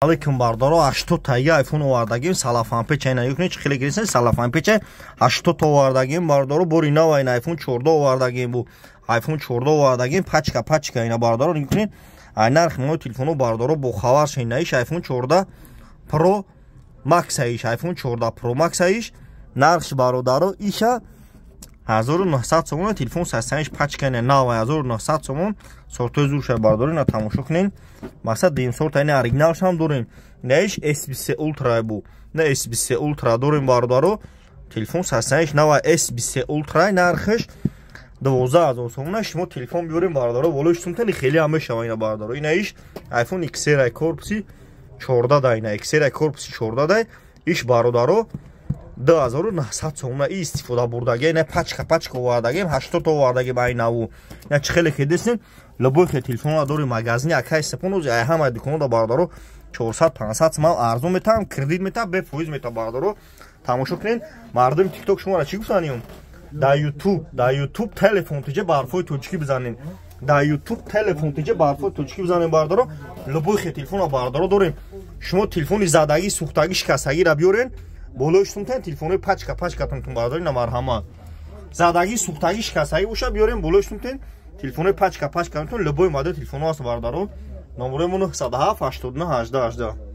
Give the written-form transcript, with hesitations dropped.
Алейкум, бардоро. 80 тайга айфон овардагим, салафанпеча. Ина юкне, чи хеле гирисен, салафанпеча. 80 овардагим, бардоро, бори нава. Ина айфон 14 овардагим, бу айфон 14 овардагим, пачка пачка. Ина, бардоро, юкне, ай нархи мо телефоно, бардоро, бо хабар шин. Иш айфон 14 Pro Max, иш айфон 14 Pro Max. Иш нархш, бародаро, иша 1900 сомон. Телефон сасаниш пачка, ина нава, 1900 сомон. Сортои зурша, бардоро, ина тамошо кунен. Мақсад, дуюм сорта, ина оригиналшам дорем. Наиш S23 Ultra бу, на S23 Ultra дорем, бародаро. Телефон сасаниш нава, S23 Ultra, нархш 12 000 сомона. Шумо телефон биёрем, бародаро, болои сумтани хеле ҳам мешава. Ина, бародаро, ина иш iPhone XR, корпуси 14 да, ина XR, корпуси 14 да. Иш, бародаро, 2900 сомона. И истифода бурдаги, ина пачка пачка овардагим, 80 овардагим. Ай наву, ина чи хеле кедесин, любой хе телефонро дори. Магазини акай сепон, ай ҳама дуконда, бародаро, 400 500 сомон арзон метавам, кредит метавам, бефоиз метавам. Бародаро, тамошо кунед. Мардуми Тикток шуморо чӣ гуфтанем? Дар Ютуб телефон тиҷа барфои тоҷикӣ бизанем, дар Ютуб телефон тиҷа барфои тоҷикӣ бизанем. Бародаро, любой хе телефонро, бародаро, дорем. Шумо телефони задагӣ, сӯхтагӣ, шикастагиро биёрен, болои шумтен телефонои пачка пачкатонтон. Бародари, на марҳамат, задагӣ, сӯхтагӣ, шикастагӣ боша, биёрем, болои шумтен телефонои пачка пачкатонтон. Любой модел телефоно ҳаст, бародаро. Номерои мо 907 89 18 18.